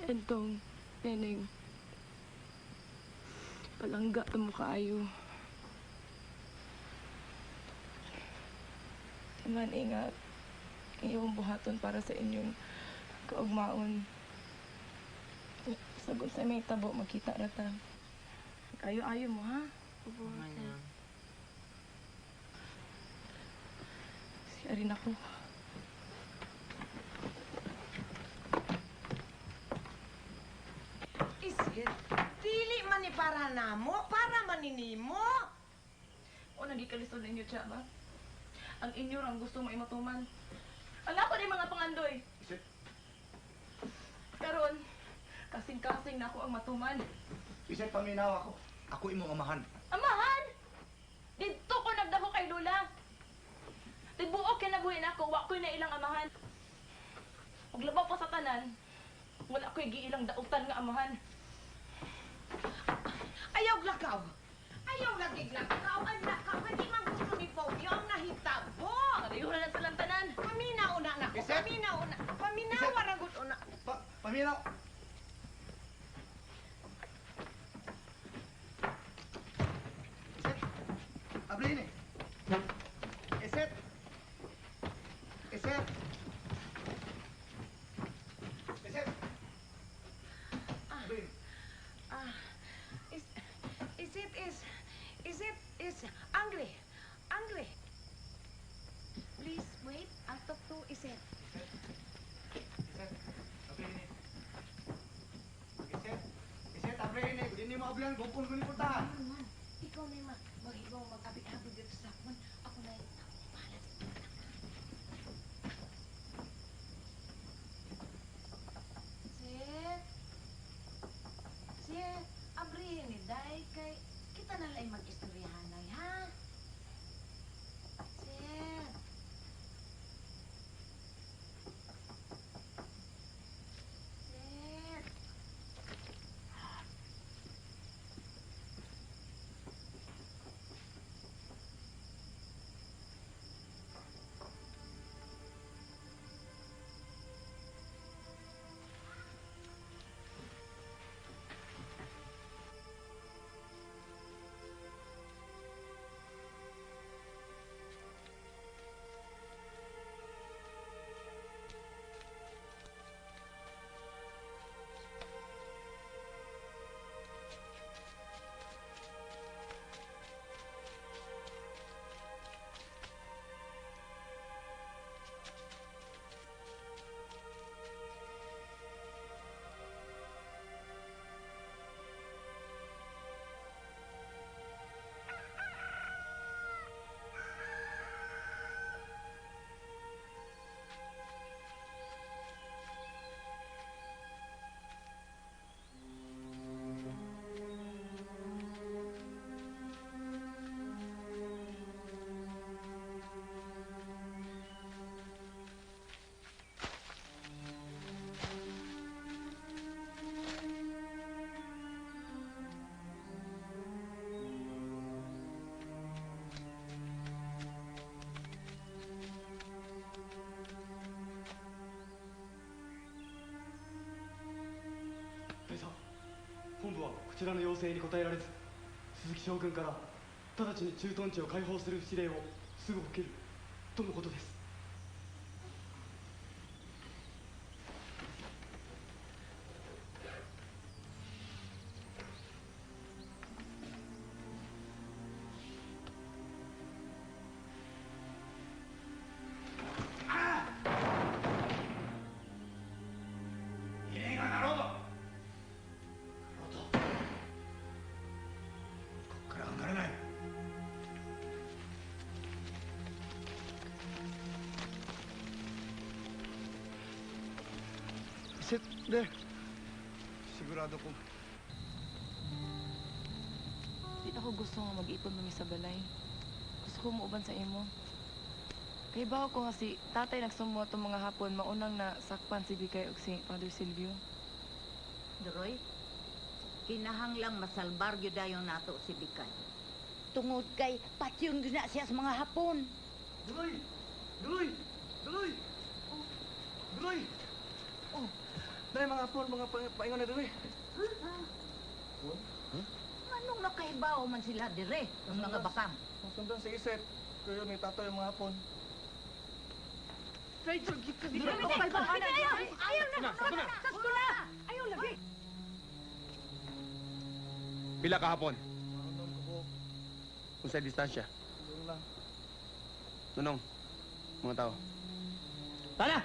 Entong, Neneng, palangga ta mo kaayo. Taman, ingat. Iyong buhaton para sa inyong kaugmaon. Sagot sa may tabo, magkita ra ta. Ayo-ayo mo, ha? Opo, ate. Siya rin ako. Isit, dili man ni para namo, para man ni nimo. O, nagikalisod ninyo, siya ba? Ang inyo rang gusto mo imatuman. Ala ko din mga pangandoy. Isit, Karon, kasing-kasing na ako ang matuman. isit, paminaw ako. Ako imong amahan. Amahan! Didto ko nagdako kay Lula. Tibuok kinabuhi nako, wa ko'y nailang amahan. Ug labaw pa sa tanan, wala ko'y giilang dautan nga amahan. Ayaw lakaw. Ayaw lagi lakaw. Ang lakaw, hindi man gusto ni Fobio ang nahitabo. Pareho na lang silang tanan. Paminaw na nako, Isit! paminaw na. Paminaw Isit! ragut una. Paminaw! Isit! Abli ni! Isit! Isit! Isit! Abli ni. Ah, is, is it is it is angry, angry. Please wait, I'll talk to Isit. Isit! Abli ni. Isit! Isit, abli ni. Hindi mo ablihan, gupon ko ni puntahan. Man, ikaw na yung maghibaw mag-abi-abi dito sa akon. Ako na yung bahala. Sit. Sit, abrihin ni Day kay kita na lang mag-istoryahanay, ha? Sit. Sit. 大佐、本部はこちらの要請に応えられず、鈴木将軍から直ちに駐屯地を解放する指令をすぐ受けるとのことです。異例がなろうとなろうとこっから離れない。Isit, de. Sigurado ko. Di ako gusto nga mag-ipon mami sa balay. Gusto ko muuban sa imo. Kay bawo ko nga si tatay nagsumwa tong mga hapon, maunang na sakpan si Bikay ug si Father Silvio. Duroy, kinahanglang masalbar gyud dayon nato si Bikay. Tungod kay patyon gyud na siya sa mga hapon. Duloy! Duloy! Duloy! Oh, Duloy! Oh, Dahil mga hapon, mga paingon na diri. Anong nakahibaw man sila dire, ang mga bakang? Sundan si Iset. Kayo ni tatoy mga hapon. Ayaw! Ayaw na! Sa skula! Ayaw lagi! Pila kahapon? Marunong ko po. Kung sa distansya. Doon lang. Nunong, mga tao. Tara!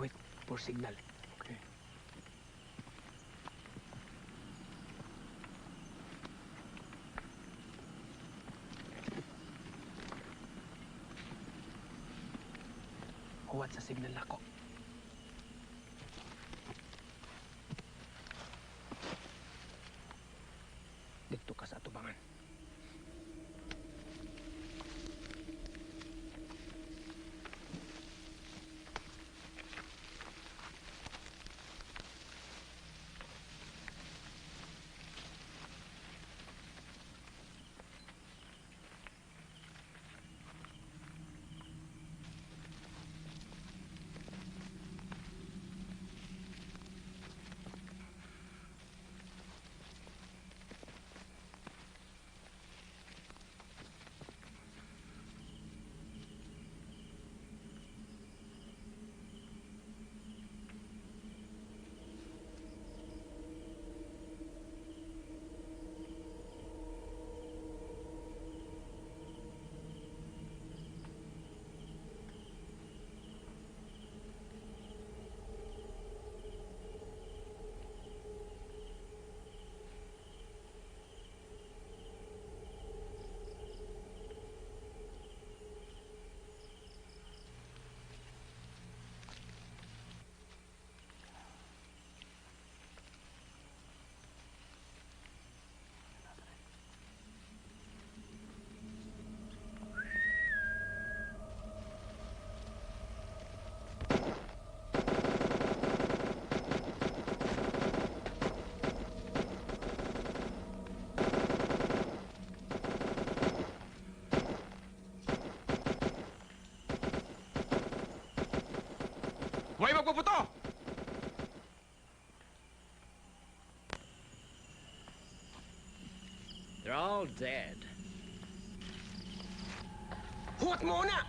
Wait for signal. Okay. Huwat sa signal nako. Dito ka sa atubangan. Huwag magpuputo! They're all dead. Huwat muna!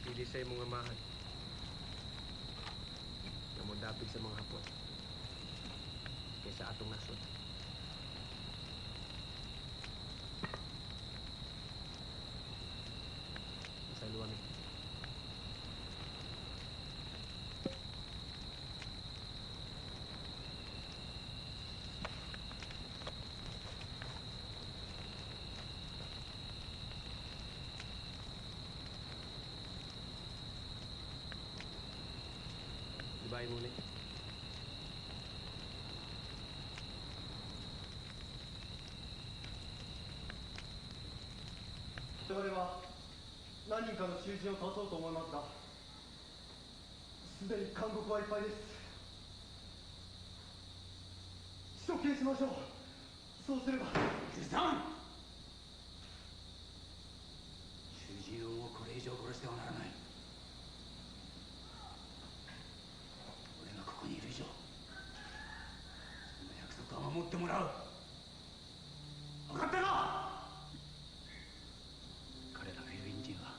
Pili sa imong amahan. Nga modapig sa mga hapon. Kaysa atong nasod. Masaluan ni. Di ba mo ni? 我々は何人かの囚人を倒そうと思いますが、すでに監獄はいっぱいです。処刑しましょう。そうすれば。許さん。囚人をもうこれ以上殺してはならない。俺がここにいる以上、その約束は守ってもらう。分かったか？彼らフィリピン人は、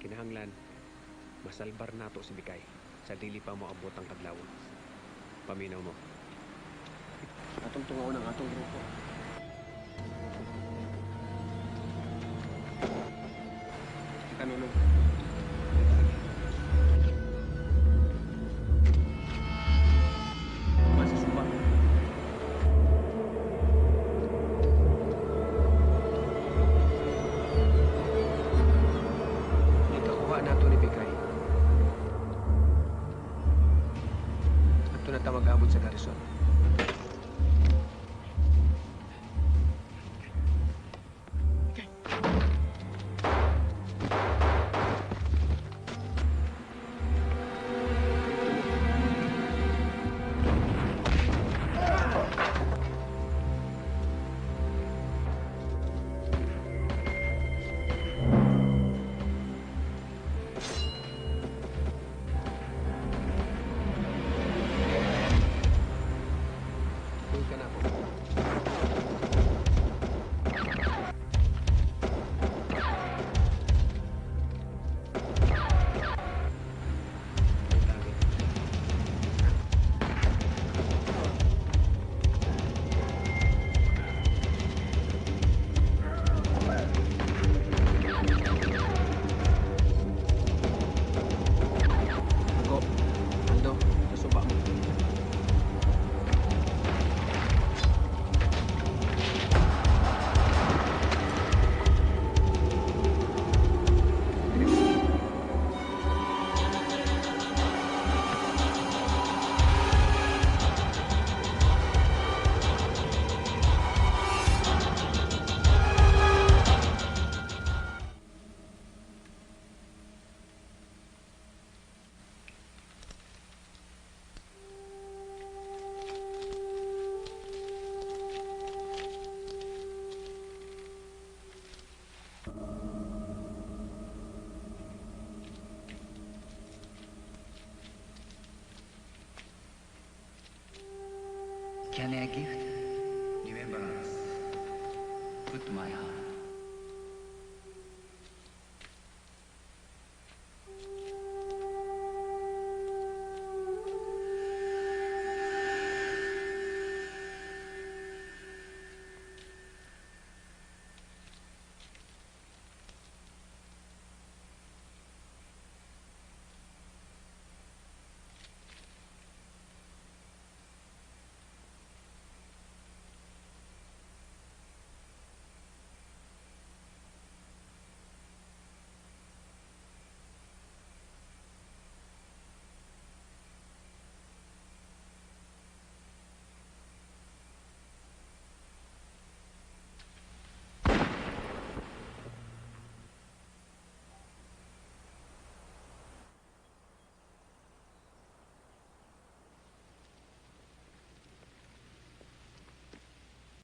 Kinahanglan masalbar nato si Bikay sa dili pa moabot ang kadlawon. Paminaw mo. Atong tungaon ang atong grupo. Kita nulong. Masa suba. Ikakuha nato ni Bikay. Ato na ta mag-abot sa garrison. Tuloy ka na ako. Ako, Aldo, sa suba mo. Can I gift? Remembrance. Put my heart.